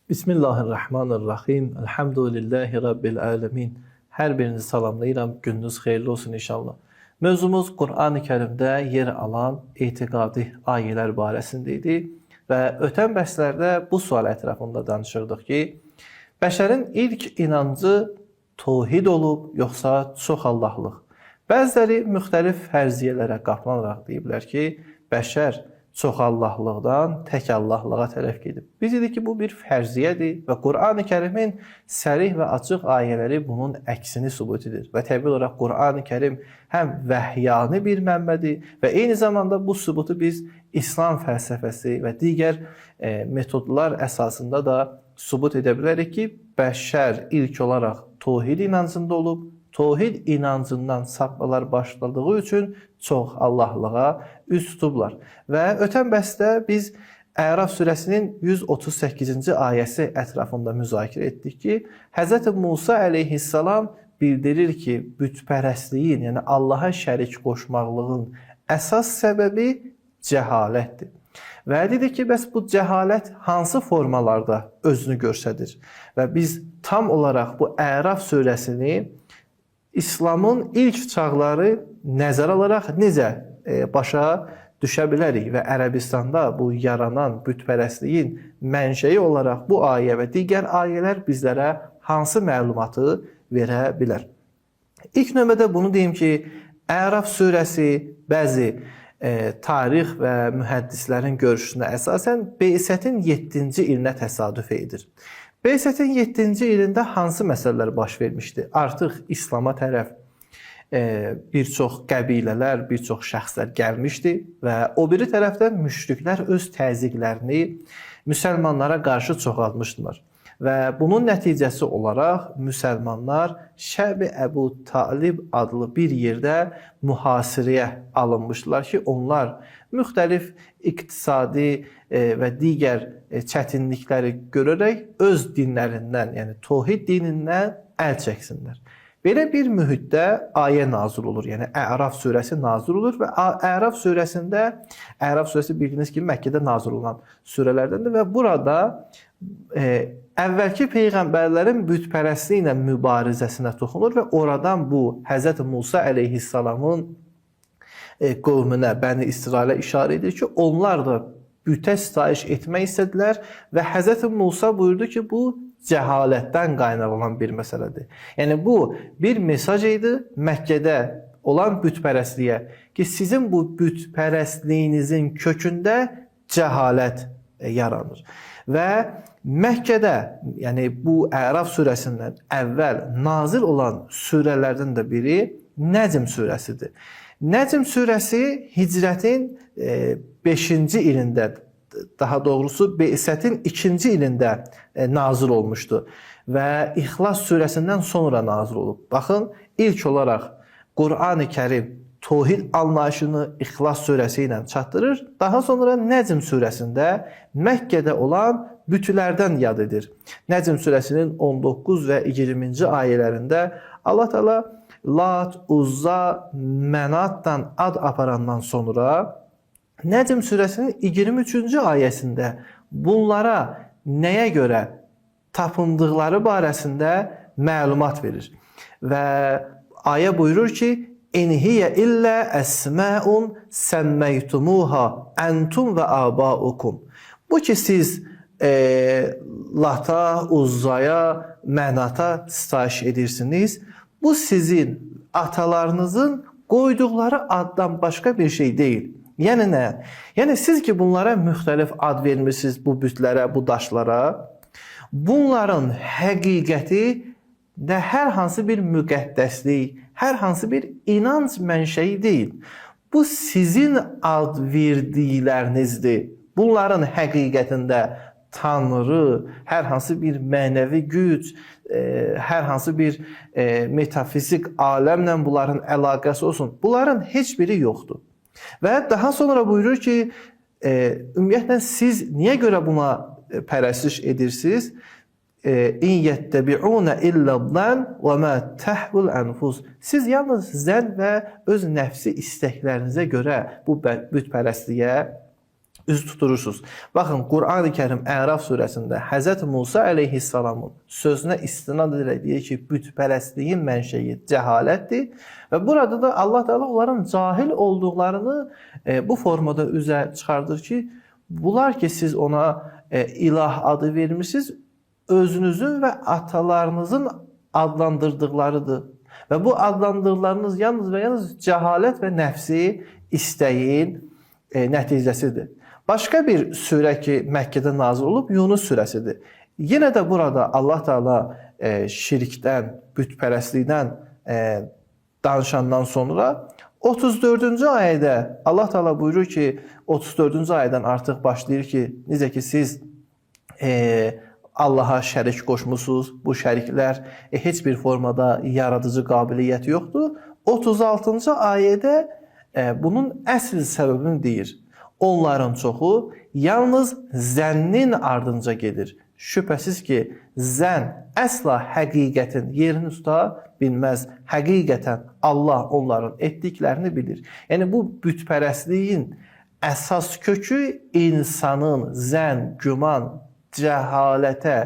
Bismillahirrahmanirrahim. Elhamdülillahi Rabbil alemin. Hər birinizi salamlayıram. Gününüz xeyirli olsun inşallah. Mövzumuz Qur'an-ı Kərimdə yer alan etiqadi ayələr barəsində idi və ötən bəhslərdə bu sual ətrafında danışırdıq ki, bəşərin ilk inancı tohid olub yoxsa çox Allahlıq? Bəziləri müxtəlif fərziyyələrə qapılaraq deyiblər ki, bəşər çox Allahlıqdan tək Allahlığa tərəf gedib. Biz dedik ki, bu bir fərziyyədir və Qur'an-ı Kərimin sərih və açıq ayələri bunun əksini sübut edir. Və təbii olaraq Qur'an-ı Kərim həm vəhyani bir mənbədir və eyni zamanda bu sübutu biz İslam fəlsəfəsi və digər metodlar əsasında da sübut edə bilərik ki, bəşər ilk olaraq tohid inancında olub, tohid inancından sapmalar başladığı üçün çox Allahlığa üz tutublar. Və ötən bəhsdə biz Əraf surəsinin 138-ci ayəsi ətrafında müzakirə etdik ki, Hz. Musa əleyhissalam bildirir ki, bütpərəstliyin, yəni Allaha şərik qoşmaqlığın əsas səbəbi cəhalətdir. Və dedi ki, bəs bu cəhalət hansı formalarda özünü göstərir? Və biz tam olaraq bu Əraf surəsini İslamın ilk çağları nəzərə alaraq necə başa düşə bilərik və Ərəbistanda bu yaranan bütpərəstliyin mənşəyi olaraq bu ayə və digər ayələr bizlərə hansı məlumatı verə bilər? İlk növbədə bunu deyim ki, Əraf surəsi bəzi tarix və mühəddislərin görüşünə əsasən Beysətin 7-ci ilinə təsadüf edir. Beysətin 7-ci ilində hansı məsələlər baş vermişdi? Artıq İslama tərəf bir çox qəbilələr, bir çox şəxslər gəlmişdi və o biri tərəfdən müşriklər öz təzyiqlərini müsəlmanlara qarşı çoxaltmışdılar. Və bunun nəticəsi olaraq müsəlmanlar Şəb-i Əbu Talib adlı bir yerdə mühasirəyə alınmışdılar ki, onlar müxtəlif iqtisadi və digər çətinlikləri görərək öz dinlərindən, yəni tohid dinindən əl çəksinlər. Belə bir mühitdə ayə nazil olur. Yəni Əraf surəsi nazil olur və Əraf surəsində, Əraf surəsi bildiyiniz kimi Məkkədə nazil olan surələrdəndir və burada əvvəlki peyğəmbərlərin bütpərəstliyi ilə mübarizəsinə toxunur və oradan bu Hz. Musa əleyhissalamın qövmünə, Bəni İsrailə işarə edir ki, onlar da bütə sitayiş etmək istədilər və Hz. Musa buyurdu ki, bu cəhalətdən qaynaqlanan bir məsələdir. Yəni bu bir mesaj idi Məkkədə olan bütpərəstliyə ki, sizin bu bütpərəstliyinizin kökündə cəhalət yaranır. Və Məkkədə, yəni bu Əraf surəsindən əvvəl nazil olan surələrdən də biri Nəcm surəsidir. Nəcm surəsi hicrətin 5-ci ilində, daha doğrusu Beysətin 2-ci ilində nazil olmuşdu və İxlas surəsindən sonra nazil olub. Baxın, ilk olaraq Qur'an-ı Kərim tohid anlayışını İxlas surəsi ilə çatdırır. Daha sonra Nəcm surəsində Məkkədə olan bütlərdən yad edir. Nəcm surəsinin 19 və 20-ci ayələrində Allah Teala Lat, Uzza, Mənatdan ad aparandan sonra Nəcm surəsinin 23-cü ayəsində bunlara nəyə görə tapındıqları barəsində məlumat verir. Və ayə buyurur ki, İn hiyə illə əsmaun səmməytumuha entum və abaukum. Bu ki siz Lata, Uzzaya, Mənata sitayiş edirsiniz. Bu sizin atalarınızın qoyduqları addan başqa bir şey deyil. Yəni nə? Yəni siz ki bunlara müxtəlif ad vermisiniz bu bütlərə, bu daşlara, bunların həqiqəti də hər hansı bir müqəddəslik, hər hansı bir inanc mənşəyi deyil. Bu sizin ad verdiklərinizdir. Bunların həqiqətində Tanrı, hər hansı bir mənəvi güc, hər hansı bir metafizik aləmlə bunların əlaqəsi olsun. Bunların heç biri yoxdur. Və daha sonra buyurur ki, ümumiyyətlə siz niyə görə buna pərəstiş edirsiniz? İn yettebi'un illa zan və ma tahvul anfus. Siz yalnız zənn və öz nəfsi istəklərinizə görə bu bütpərəstliyə üz tuturursunuz. Baxın, Qur'an-ı Kərim Əraf surəsində Həzrət Musa əleyhissalamın sözünə istinad edərək deyir ki, bütpərəstliyin mənşəyi cəhalətdir və burada da Allah Teala onların cahil olduqlarını bu formada üzə çıxardır ki, bunlar ki siz ona ilah adı vermişsiniz, özünüzün və atalarınızın adlandırdıqlarıdır. Və bu adlandırdıqlarınız yalnız və yalnız cəhalət və nəfsi istəyin nəticəsidir. Başqa bir surə ki, Məkkədə nazil olub, Yunus surəsidir. Yenə də burada Allah Teala şirkdən, bütpərəstlikdən danışandan sonra 34-cü ayədə Allah Teala buyurur ki, 34-cü ayədən artıq başlayır ki, necə ki siz Allaha şərik qoşmusunuz, bu şəriklər heç bir formada yaradıcı qabiliyyəti yoxdur. 36-cı ayədə bunun əsl səbəbini deyir. Onların çoxu yalnız zənnin ardınca gedir. Şübhəsiz ki, zənn əsla həqiqətin yerini tuta bilməz. Həqiqətən Allah onların etdiklərini bilir. Yəni bu bütpərəstliyin əsas kökü insanın zənn, güman, cəhalətə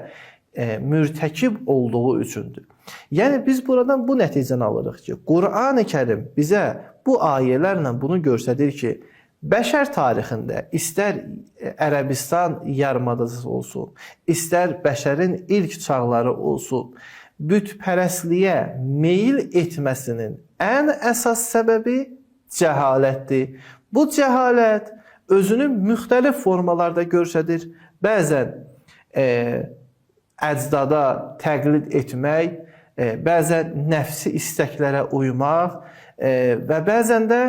mürtəkib olduğu üçündür. Yəni biz buradan bu nəticəni alırıq ki, Qur'an-ı Kərim bizə bu ayələrlə bunu göstərir ki, bəşər tarixində istər Ərəbistan yarımadası olsun, istər bəşərin ilk çağları olsun, bütpərəstliyə meyil etməsinin ən əsas səbəbi cəhalətdir. Bu cəhalət özünü müxtəlif formalarda göstərir. Bəzən əcdada təqlid etmək, bəzən nəfsi istəklərə uymaq və bəzən də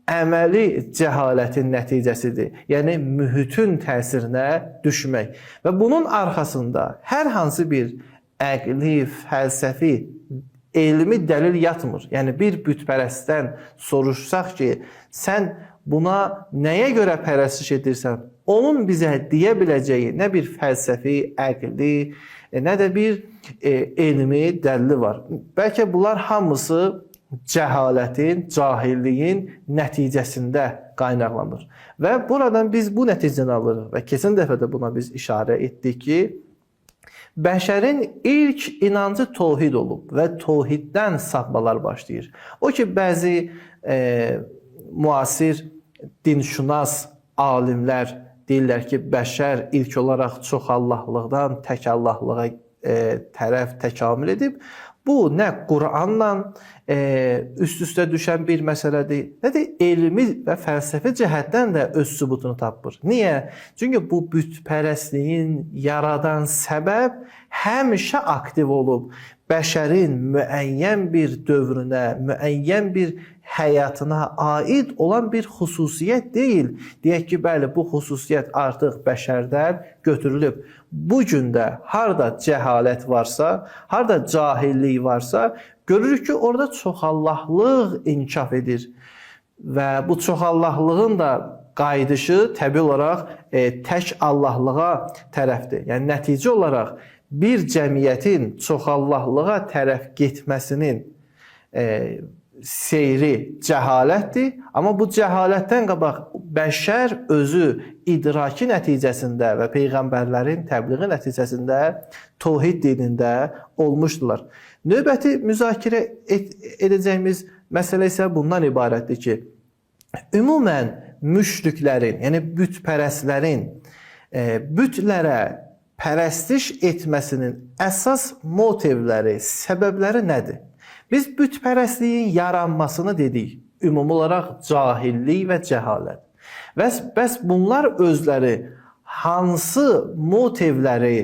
əməli cəhalətin nəticəsidir. Yəni mühitin təsirinə düşmək. Və bunun arxasında hər hansı bir əqli, fəlsəfi, elmi dəlil yatmır. Yəni bir bütpərəstdən soruşsaq ki, sən buna nəyə görə pərəstiş edirsən? Onun bizə deyə biləcəyi nə bir fəlsəfi, əqli, nə də bir elmi dəlili var. Bəlkə bunlar hamısı cəhalətin, cahilliyin nəticəsində qaynaqlanır. Və buradan biz bu nəticəni alırıq və keçən dəfə də buna biz işarə etdik ki, bəşərin ilk inancı tohid olub və tohiddən sapmalar başlayır. O ki, bəzi müasir dinşünas alimlər deyirlər ki, bəşər ilk olaraq çox Allahlıqdan tək Allahlığa tərəf təkamül edib. Bu nə Qur'anla üst-üstə düşən bir məsələdir, nə də elmi və fəlsəfi cəhətdən də öz sübutunu tapmır. Niyə? Çünki bu bütpərəstliyin yaradan səbəb həmişə aktiv olub. Bəşərin müəyyən bir dövrünə, müəyyən bir həyatına aid olan bir xüsusiyyət deyil. Deyək ki, bəli, bu xüsusiyyət artıq bəşərdən götürülüb. Bu gün də harda cəhalət varsa, harda cahillik varsa, görürük ki, orada çoxallahlıq inkişaf edir. Və bu çoxallahlığın da qayıdışı təbii olaraq tək Allahlığa tərəfdir. Yəni nəticə olaraq bir cəmiyyətin çoxallahlığa tərəf getməsinin seyri cəhalətdir. Amma bu cəhalətdən qabaq bəşər özü idraki nəticəsində və peyğəmbərlərin təbliği nəticəsində tohid dinində olmuşdular. Növbəti müzakirə edəcəyimiz məsələ isə bundan ibarətdir ki, ümumən müşriklərin, yəni bütpərəstlərin bütlərə pərəstiş etməsinin əsas motivləri, səbəbləri nədir? Biz bütpərəstliyin yaranmasını dedik. Ümumi olaraq cahillik və cəhalət. Bəs bunlar özləri hansı motivləri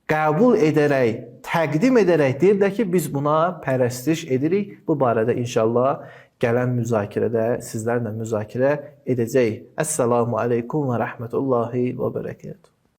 qəbul edərək, təqdim edərək deyirlər ki, biz buna pərəstiş edirik. Bu barədə inşallah gələn müzakirədə sizlərlə müzakirə edəcəyik. Əssalamu aleykum və rəhmətullahi və bərəkətuhu.